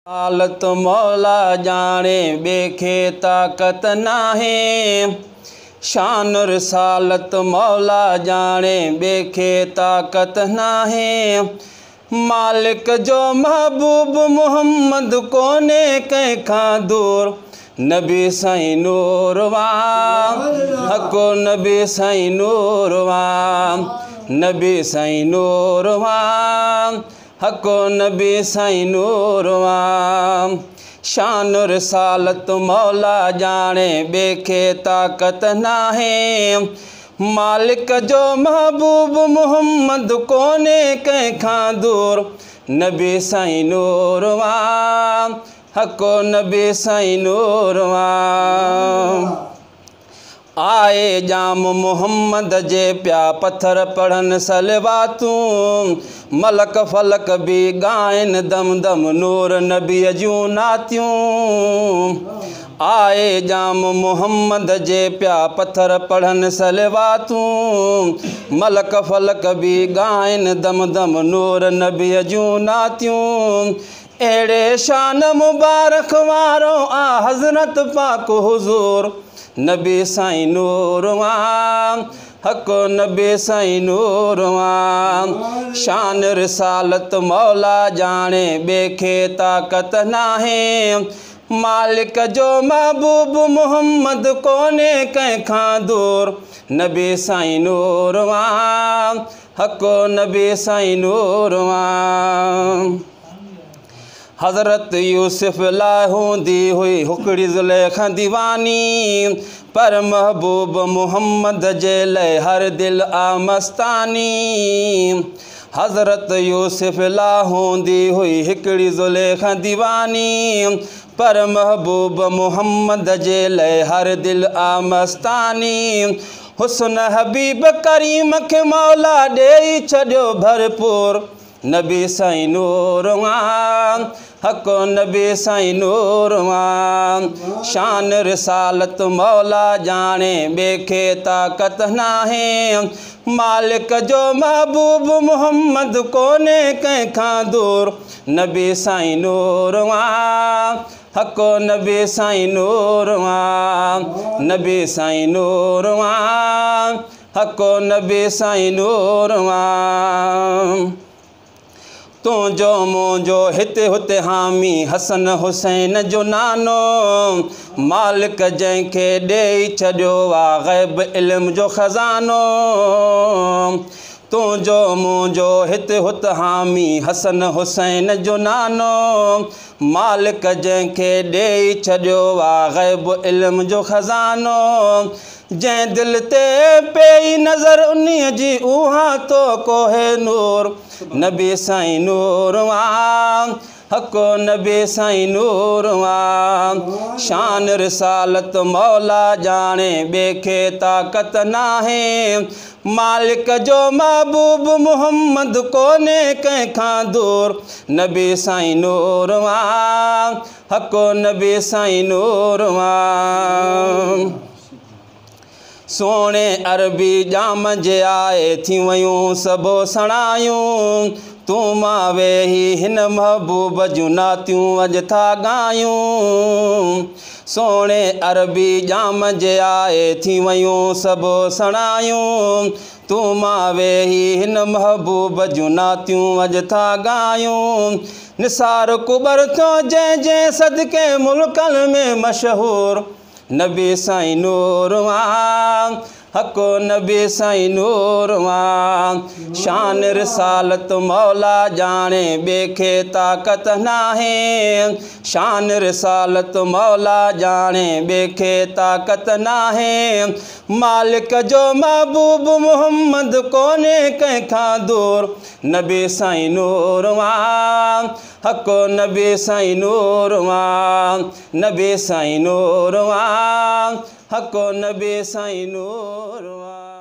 حالت مولا ڄاڻي ٻئي کي طاقت ناهي. شان رسالت مولا ڄاڻي ٻئي کي طاقت ناهي. مالڪ جو محبوب محمد ڪونهي ڪنهن کان دور. نبي سائين نور وا حق، نبي سائين نور وا، نبي سائين نور وا حق، نبي سائين نور وا. شان رسالت مولا ڄاڻي ٻئي کي طاقت ناهي. مالڪ جو محبوب محمد ڪونهي ڪنهن کان دور. نبي سائين نور وا حق، نبي سائين نور وا. آئي ڄام محمد جي پيا پٿر پڙهن سلواتون، ملڪ فلڪ به ڳائن دم دم نور نبيءَ جون ناتيون. آئي ڄام محمد جي پيا پٿر پڙهن سلواتون، ملڪ فلڪ به ڳائن دم دم نور نبيءَ جون ناتيون. اهڙي شان مبارڪ وارو آ حضرت پاڪ حضور. نبي سائين نور وا حق، نبي سائين نور وا. شان رسالت مولا ڄاڻي ٻئي کي طاقت ناهي. مالڪ جو محبوب محمد ڪونهي ڪنهن کان دور. نبي سائين نور وا حق، نبي سائين نور وا. حضرت يوسف لاءِ هوندي هئي هڪڙي زليخا ديواني، پر محبوب محمد جي لاءِ هر دل آ مستاني. حضرت يوسف لاءِ هوندي هئي هڪڙي زليخا ديواني، پر محبوب محمد جي لاءِ هر دل آ مستاني. حسن حبيب ڪريم کي مولا ڏيئي ڇڏيو ڀرپور. نبي سائين نور وا حق، نبي سائين نور وا. شان رسالت مولا ڄاڻي ٻئي کي طاقت ناهي. مالڪ جو محبوب محمد ڪونهي ڪنهن کان دور. نبي سائين نور وا حق، نبي سائين نور وا، نبي سائين نور وا حق، نبي سائين نور وا. تنهنجو منهنجو هتي هتي حامي حسن حسين جو نانو. مالڪ جنهن کي ڏيئي ڇڏيو آ غيب علم جو خزانو. تنهنجو منهنجو هتي هت حامي حسن حسين جو نانو. مالڪ جنهن کي ڏيئي ڇڏيو آ غيب علم جو خزانو. جنهن دل تي پئي نظر انهيءَ جي اها تو ڪوهي نور. نبي سائين نور وا حق، نبي سائين نور وا. شان رسالت مولا ڄاڻي ٻئي کي طاقت ناهي. مالڪ جو محبوب محمد ڪونهي ڪنهن کان دور. نبي سائين نور وا حق، نبي سائين نور وا. سهڻي عربي ڄام جي آئي ٿي ويون سڀ سڻايون. تون مان ويهي هن محبوب جون ناتيون اڄ ٿا ڳايون. سهڻي عربي ڄام جي آئي ٿي ويون سڀ سڻايون. تون مان ويهي هن محبوب جون ناتيون اڄ ٿا ڳايون. نثار ڪبر ٿيو جنهن جنهن صدقي ملڪن ۾ مشهور. نبي سائين نور وا حق، نبي سائين نور وا. شان رسالت مولا ڄاڻي ٻئي کي طاقت ناهي. شان رسالت مولا ڄاڻي ٻئي کي طاقت ناهي. مالڪ جو محبوب محمد ڪونهي ڪنهن کان دور. نبي سائين نور وا حق، نبي سائين نور وا، نبي سائين نور وا حق، نبي سائين نور وا.